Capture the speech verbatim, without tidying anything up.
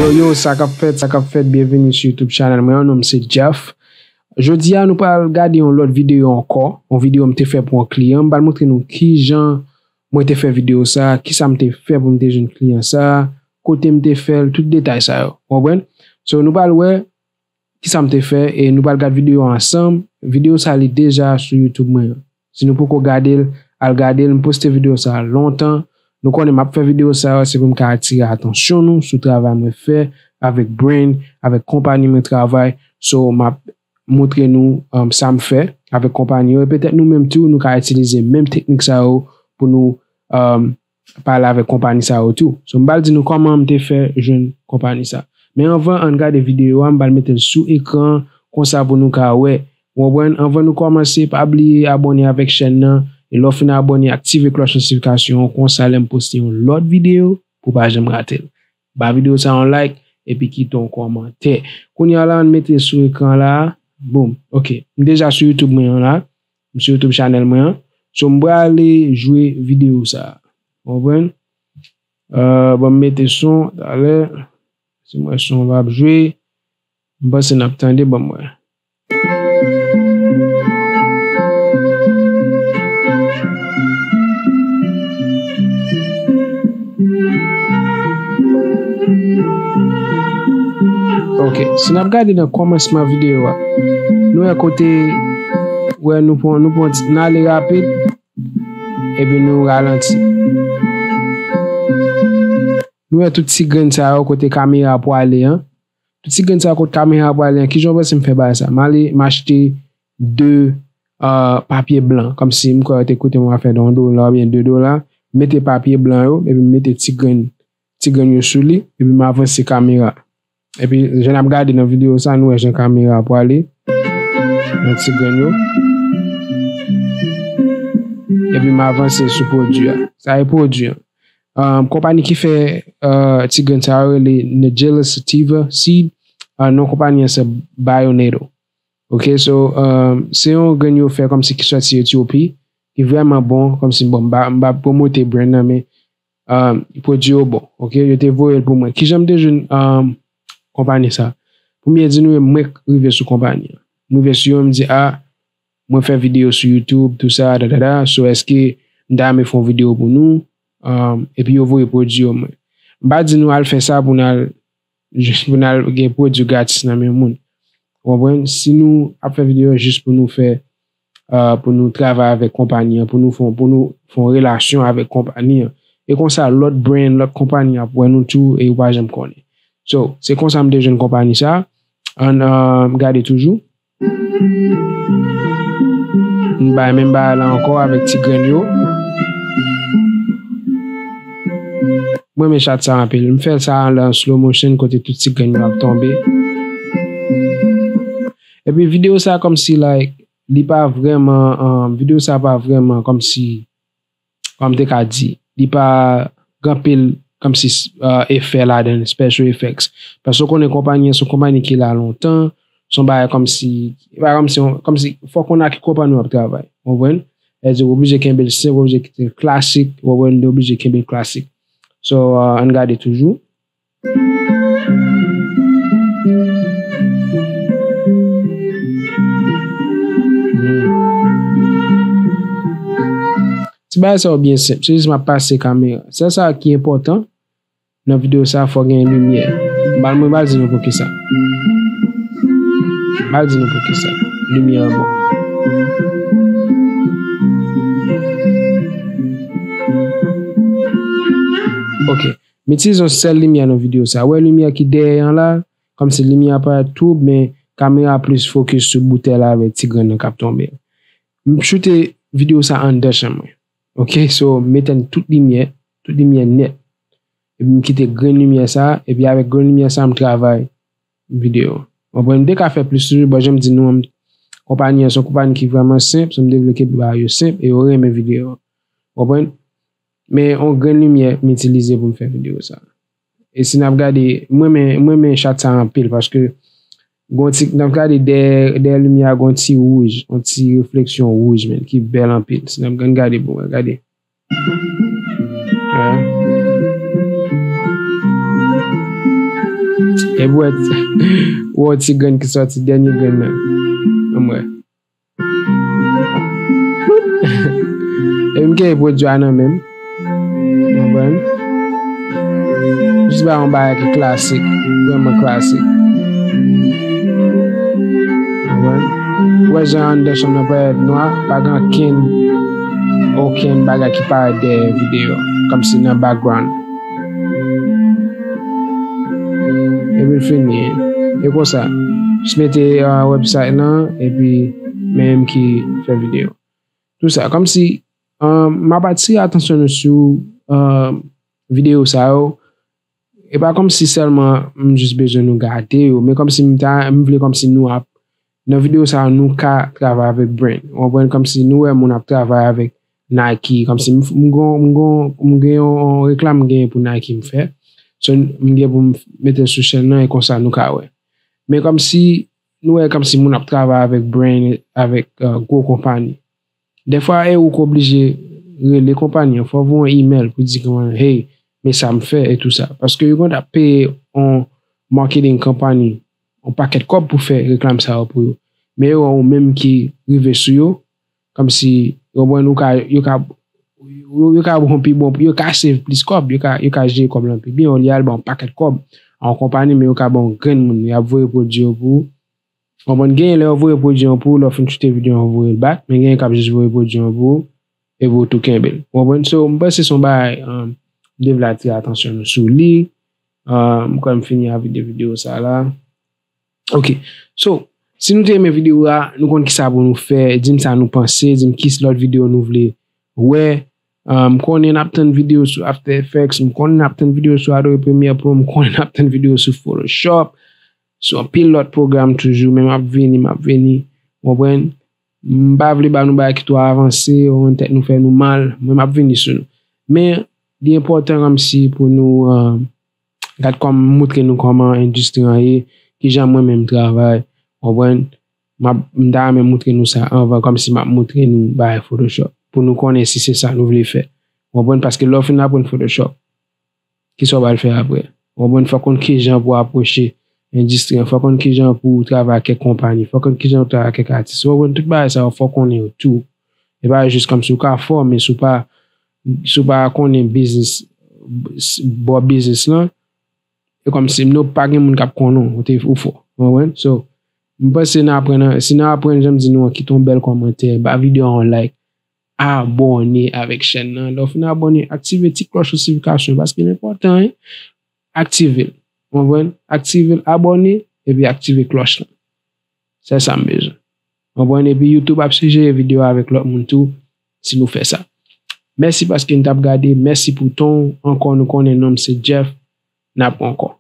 Yo, yo, sa k ap fèt, sa k ap fèt, byenveni sou YouTube channel mwen, non m se Jeff. Jodi a, nou pral gade yon lòt videyo ankò, yon videyo m te fè pou yon kliyan. M pral montre nou kijan mwen te fè videyo sa, kisa m te fè pou m te jwenn kliyan sa, kote m te fè l, tout detay sa yo. Ou konprann? So, nou pral wè kisa m te fè, e nou pral gad videyo a ansanm. Videyo sa li deja sou YouTube mwen. Si nou poko gade l, al gade l. M poste videyo sa a lontan. Nou konnen m ap fè videyo sa yo, se pou m ka atire atansyon nou sou travay mwen fè avèk brand, avèk konpani mwen travay. So, m ap montre nou, um, sa m fè avèk konpani yo. E petèt nou menm tou, nou ka itilize menm teknik sa yo pou nou, um, pale avèk konpani sa yo tou. So, m pral di nou kòman m te fè jwenn konpani sa. Men anvan, ann gade videyo a, m pral mete l sou ekran, konsa pou nou ka wè. Ou konprann? Anvan nou kòmanse, pa bliye abòne avèk chèn nan. E lè w fin abòne, aktive klòch notifikasyon an, konsa lè m poste yon lòt videyo, pou w pa janm rate l. Ba videyo sa yon like, epi kite yon kòmantè. Kounye a la, ann mete l sou ekran la. Boom. Ok. M deja sou YouTube mwen an la. M sou YouTube channel mwen an. So, m prale jwe videyo sa. Ou konprann? Euh, ban m mete son, talè. Si m wè son pa ap jwe, m panse n ap tande, ban m wè. Ok, si n ap gade nan kòmansman videyo a, nou wè kote, wè nou pran, nou pran ti, n ale rapid, epi nou ralanti. Nou wè tout ti grenn sa yo kote kamera pwale an. Tout ti grenn sa yo kote kamera pwale an. Kijan w panse m fè bagay sa? M ale, m achte de, euh, papye blan. Kòmsi m kwè yo te koute m afè de yon dola oubyen de dola. M mete papye blan yo, epi m mete ti grenn, ti grenn yo sou li, epi m avanse kamera. Epi, jan n ap gade nan videyo sa, nou wè jan kamera a pwale nan ti grenn yo. Epi, m avanse sou pwodui a. Sa e pwodui an. Um, konpani ki fè, uh, ti grenn sa yo rele Nigella Sativa Seed. Uh, non konpani an se Bionado. Ok, so, um, se yon grenn yo fè kòmsi ki sòti Etyopi, ki vrèman bon, kòmsi, bon, m pa, m pa pwomote brand nan, men, um, pwodui yo bon, ok, yo te voye l pou mwen. Kijan m te jwenn, um, konpani sa? Pou m byen di nou, mwen k rive sou konpani an. M rive sou yo, m di, a, mwen fè videyo sou YouTube, tou sa, dadada, so èske m ta renmen fè yon videyo pou nou? Um, epi yo voye pwodui yo mwen. M pa di nou al fè sa pou n al jis pou n al gen pwodui gratis nan men moun. Ou konprann? Si nou ap fè videyo jis pou nou fè, euh, pou nou travay avèk konpani an, pou nou fè, pou nou fè yon relasyon avèk konpani an. E konsa, lòt brand, lòt konpani ap wè nou tou e yo pa janm konnen. So, se konsa m te jwenn konpani sa. Ann, euh, gade toujou. M bay menm bagay la ankò avèk ti grenn yo. Mwen renmen chat sa anpil. M fè sa anlè an slow motion kote tout ti grenn yo ap tonbe. Epi videyo sa kòmsi, like, li pa vrèman, um, videyo sa pa vrèman kòmsi kòm m te ka di, li pa gen anpil kòmsi, uh, efè ladan l, special effects. Paske w konnen konpani an se yon konpani ki la lontan, se yon bagay kòmsi, e pa kòmsi, kòmsi fòk w konn ak ki konpani w ap travay. Ou konprann? Sètadi w oblije kenbe l senp, w oblije kite l klasik, ou konprann, w oblije kenbe l klasik. So, uh, ann gade toujou. Ti bagay sa yo byen senp. Se jis m ap pase kamera. Sèl sa ki enpòtan nan videyo sa, fò gen limyè. M pral, mwen pral di nou poukisa. M pral di nou poukisa. Limyè an bon. Ok. M itilize yon sèl limyè nan videyo sa. Ou wè limyè ki dèyè an la? Kòmsi limyè a parèt twoub, men kamera a plis fokis sou boutèy la avèk ti grenn nan k ap tonbe. M choute videyo sa anndan chanm mwen. Ok, so, m etenn tout limyè, tout limyè nèt. Epi m kite grenn limyè sa, epi avèk grenn limyè sa, m travay videyo. Ou konprann? M te ka fè plis toujou, bon, jan m di nou an, konpani an se yon konpani ki vrèman senp, so m te vle ke bagay yo senp, e yo renmen videyo. Ou konprann? Men yon grenn limyè m itilize pou m fè videyo sa. E si n ap gade, mwen renmen, mwen renmen chat sa anpil paske gon ti, n ap gade dèyè, dèyè limyè a gon ti wouj, yon ti refleksyon wouj, men, ki bèl anpil. Si n ap gade pou wè, gade. Hein? Epi w wè ti, w wè ti grenn ki sòti, dènye grenn nan. Ann wè. Epi m kenbe pwodui a nan men m. Konprann? Jis ba yon bagay ki klasik, vrèman klasik. Konprann? Ou wè jan anndan chanm nan parèt nwa, pa gen okenn, okenn bagay ki parèt dèyè videyo, kòmsi nan background. Epi l fini. E konsa. Jis mete, ah, website lan, epi men m ki fè videyo. Tou sa, kòmsi, ah, m ap atire atansyon nou sou, ah, videyo sa yo. E pa kòmsi sèlman m jis bezwen nou gade yo, men kòmsi m ta, m vle kòmsi nou ap, nan videyo sa yo, nou ka travay avèk brand. Ou konprann? Kòmsi nou wè moun ap travay avèk Nike, kòmsi m, m gon, m gon, m gen yon, yon reklam m genyen pou Nike m fè. So, m gen pou m mete l sou chèn nan e konsa nou ka wè. Men kòmsi, nou wè kòmsi moun ap travay avèk brand, avèk, ah, gwo konpayi. Dèfwa, e ou k oblije rele konpayi an, fò w voye yon email pou di kòman, hey, men sa m fè e tou sa. Paske yo konn ap peye yon marketing company yon pakèt kòb pou fè reklam sa yo pou yo. Men yo wè ou menm ki rive sou yo, kòmsi, yo konprann ou ka, yo ka, yo, yo ka ba w pi bon, yo ka save plis kòb, yo ka, yo ka jere kòb lan pi byen, olye al ba w yon pakèt kòb a yon konpayi, men yo ka ba w yon grenn moun, y ap voye pwodui yo pou ou. Konprann, genyen lè yo voye pwodui an pou ou, lè w fin choute videyo an, yo voye l back, men genyen k ap jis voye pwodui an pou ou, epi w tou kenbe l. Ou konprann? So, m panse se yon bagay, um, m te vle atire atansyon nou sou li. Um, m kwè m fini avèk de videyo sa la. Ok. So, si nou te renmen videyo a, nou konn kisa pou nou fè, di m sa nou panse, di m ki lòt videyo nou vle wè. Ah, m konnen n ap tann videyo sou After Effects, m konnen n ap tann videyo sou Adobe Premiere Pro, m konnen n ap tann videyo sou Photoshop, sou anpil lòt pwogram toujou, men m ap vini, m ap vini. Ou konprann? M pa vle ba nou bagay ki twò avanse, ou konn tèt nou fè nou mal, men m ap vini sou nou. Men, li enpòtan kòmsi pou nou, ah, gad kòm m moutre nou kòman endistri an ye, kijan mwen menm m travay, ou konprann? M ap, m ta renmen moutre nou sa anvan, kòmsi m ap moutre nou bagay Photoshop, pou nou konnen si se sa nou vle fè. Ou konprann? Paske lè w fin aprann Photoshop, kisa w pral fè apre? Ou konprann? Fò w konn kijan pou w apwoche endistri an, fò w konn kijan pou w travay ak kèk konpayi, fò w konn kijan pou w travay ak kèk atis. Ou konprann? Tout bagay sa yo, fò w konnen yo tou. E pa jis kòmsi w ka fò, men si w pa, si w pa konnen biznis, bò biznis lan, e kòmsi nou pa gen moun k ap konnen w, ou te, ou fò. Ou konprann? So, m panse n aprann, si n aprann, jan m di nou an, kite yon bèl kòmantè, ba videyo a yon like, abòne avèk chèn nan. Lè w fin abòne, aktive ti klòch notifikasyon, paske l enpòtan, wi. Aktive l. Ou konprann? Aktive l, abòne, epi aktive klòch lan. Se sa m bezwen. Ou konprann? Epi YouTube ap sijere videyo avèk lòt moun tou, si nou fè sa. Mèsi paske n t ap gade, mèsi pou tan w. Ankò, nou konnen non m se Jeff. N ap wè ankò.